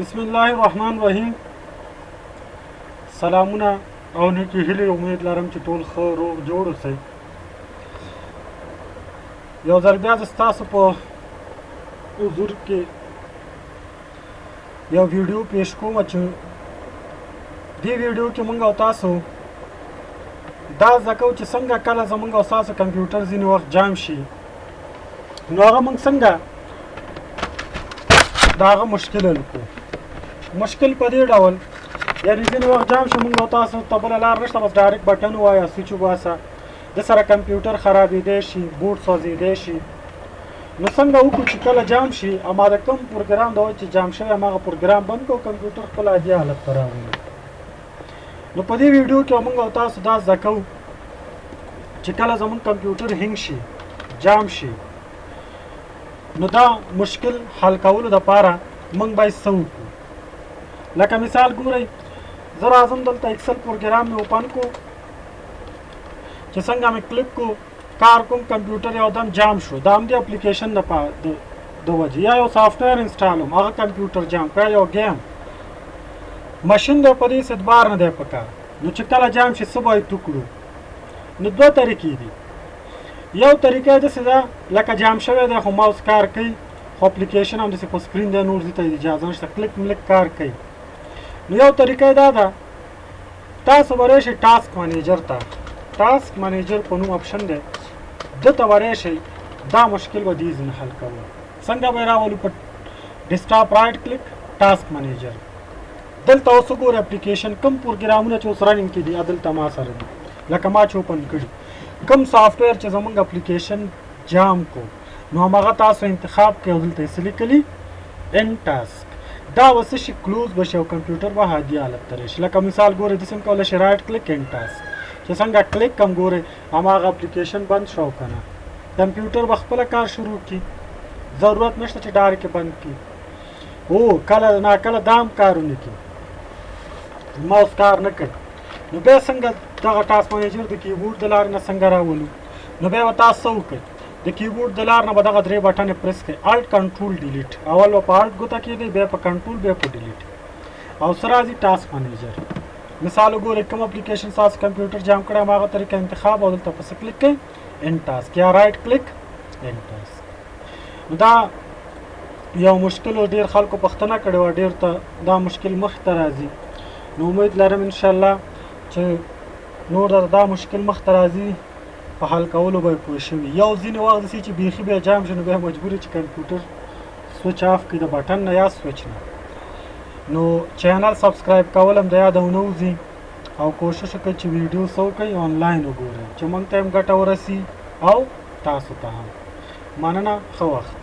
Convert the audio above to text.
بسم الله الرحمن الرحیم. سلامونه او نیکې هیلې، امید لرم چې ټول ښه روغ جوړ اوسئ. یو ځل بیا زه ستاسو په حضور کې یو ویډیو پیش کوم چې دې ویډیو کې مونږ او تاسو دا زده کوو چې څنګه کله زمونږ او ستاسو کمپیوټر ځینې وخت جام شي، نو هغه مونږ څنګه د هغه مشکل حل کړو. مشکل په دې ډول، یعنی ځینې وخت جام شي، مونږ او تاسو ته بله لار نشته، بس ډایرکټ بټن ووایه، سویچ وباسه، د سره کمپیوټر خرابېدی شي، بورډ سوځېدی شي. نو څنګه وکړو چې کله جام شي، اما د کوم پروګرام د چې جام شوی هماغه پروګرام بند کړو، کمپیوټر خپل عادي حالت ته راولو. نو په دې ویډیو کې موږ او تاسو دا زده کوو چې کله زموږ کمپیوټر هنګ شي، جام شي، نو دا مشکل حل کولو دپاره موږ باید څه وکړو. لکه مثال ګورئ، زه راځم دلته اکسل پروګرام مې اوپن کو، چې څنګه مې کلیک کو کار کوم، کمپیوټر یو دم جام شو. دا همدې اپلیکیشن د د وجې، یا یو سافټویر انسټالوم هغه کمپیوټر جام کړ، یو ګیم ماشین دی، په دې اعتبار نه دی پکار. نو چې کله جام شي څه باید وکړو؟ نو دوه طریقې دي. یو طریقه داسې ده لکه جام شوی دی خو ماوس کار کوي، خو اپلیکیشن هم داسې په سکرین دی، نور ځای ته اجازه نشته، کلیک ملک کار کوي. نو یو طریقه دا ده، تاسو به راشئ ټاسک منیجر ته، ټاسک منیجر په نوم اپشن دی، ده ته به راشئ. دا مشکل به دې ځینې حل کوو. څنګه به یې راولو؟ په ډیسکټاپ رایټ کلیک، ټاسک منیجر، دلته اوس وګوره اپلیکیشن کوم پروګرامونه چې اوس رننګ کې دي، دلته ما سره دي، لکه ما چې اوپن کړي کوم سافټویر چې زمونږ اپلیکیشن جام کو، نو هماغه تاسو انتخاب کړئ او دلته یې څه لیکلي؟ اند ټاسک. دا به څه شي؟ کلوز به شي او کمپیوټر به عادي حالت ته راشي. لکه مثال ګورئ، داسې هم کولی شئ، رایټ کلیک، اند ټاسک، چې څنګه کلیک کم ګورئ هماغه اپلیکیشن بند شو او که نه، کمپیوټر به خپله کار شروع کړي، ضرورت نشته چې ډایرکټ یې بند کړي. او کله نا کله دا هم کارونه کوي، ماوس کار نه کوي، نو بیا څنګه دغه ټاسک منیجر د کیبورډ د لارې نه څنګه راولو؟ نو بیا به تاسو څه وکړئ؟ د کیبورډ د لارې نه به دغه درې بټنې پرس کړئ، الټ، کنټرول، ډیلیټ. اول به په الټ ګوته کېږئ، بیا په کنټرول، بیا په ډیلیټ، او څه راځي؟ ټاسک منیجر. مثال وګورئ، کوم اپلیکیشن تاسو کمپیوټر جام کړی، هماغه طریقه انتخاب او دلته په څه کلیک کړئ؟ اند ټاسک یا رایټ کلیک، اند ټاسک. نو دا یو مشکل و، ډیر خلکو پوښتنه کړې وه، ډیر ته دا مشکل مخ ته راځي. نو امید لرم ان شاء الله چې نور دا مشکل مخ ته راځي، په حل کولو به پوه شوي. یو ځینې وخت داسې چې بیخي بیا جام شي، نو بیا مجبور چې کمپیوټر سویچ آف کړي د بټن نه یا سویچ نه. نو چینل سبسکرایب کول هم د یاده ونه وځي او کوشش وکړئ چې ویډیو څه وکړئ؟ آنلاین وګورئ چې موږ ته هم ګټه ورسي او تاسو ته هم. مننه، ښه وخت.